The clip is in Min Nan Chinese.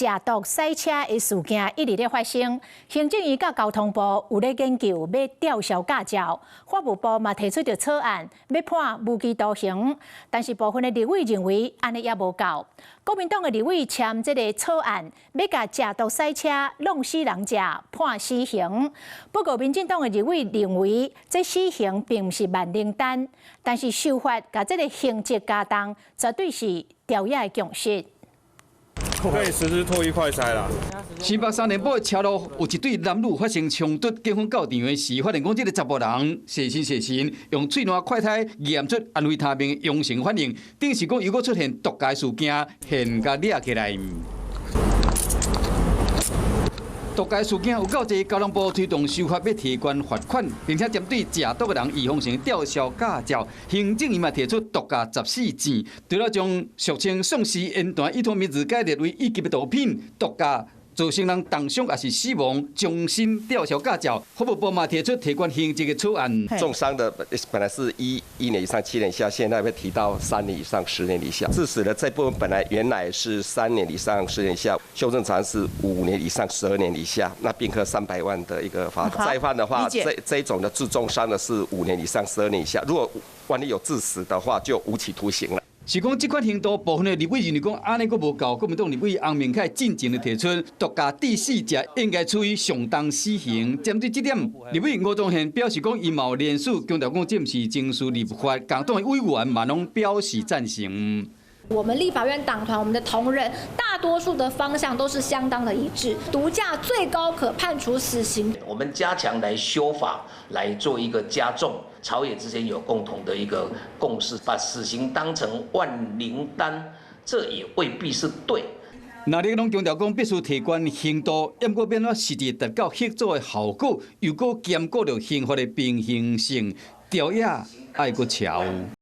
食毒駛車的事件一直咧發生，行政院佮交通部有咧研究欲吊銷駕照，法務部嘛提出著草案，欲判無期徒刑。但是部分的立委認為按呢猶無夠。國民黨的立委簽這个草案，欲共食毒駛車弄死人者判死刑。不過民進黨的立委認為，這死刑並毋是萬靈丹，但是修法共這个刑責加重，絕對是朝野的共識。可以實施唾液快篩啦。新北三重埔的車路有一對男女發生衝突，警方到場的時，發現講這个查埔人細心細心，用喙瀾快篩驗出安非他命陽性反應，等於是講如果出現毒駕事件，現共掠起來。毒駕事件有夠濟，交通部推動修法欲提懸罰款，並且針對食毒的人預防性吊銷駕照。行政院嘛提出毒駕14箭，除了將俗稱喪屍煙彈依托咪酯改列為一級的毒品，毒駕造成人重傷抑是死亡，終身吊銷駕照。法務部嘛提出提懸刑責的草案。重傷的本來是一年以上7年以下，現在會提到3年以上10年以下。致死的這部分本來原來是3年以上10年以下，修正成是5年以上12年以下，那並科300萬的一個罰。再犯的話，這種的致重傷的是5年以上12年以下，如果萬一有致死的話，就無期徒刑了。是講這款刑度，部分的立委認為講按呢閣無夠，國民黨立委洪明楷進前就提出，毒駕致死者應該處以相當死刑。針對這點，立委吳宗憲表示講，伊嘛有聯署強調講，這毋是程序立法，共黨的委員嘛攏表示贊成。我們立法院黨團，我們的同仁，大多數的方向都是相當的一致。毒駕最高可判處死刑。我們加強來修法，來做一個加重，朝野之間有共同的一個共識，把死刑當成萬靈丹，這也未必是對。那你攏強調講必須提懸刑度，毋過欲按怎實際達到嚇阻的效果，又閣兼顧著刑罰的平衡性，朝野愛閣喬。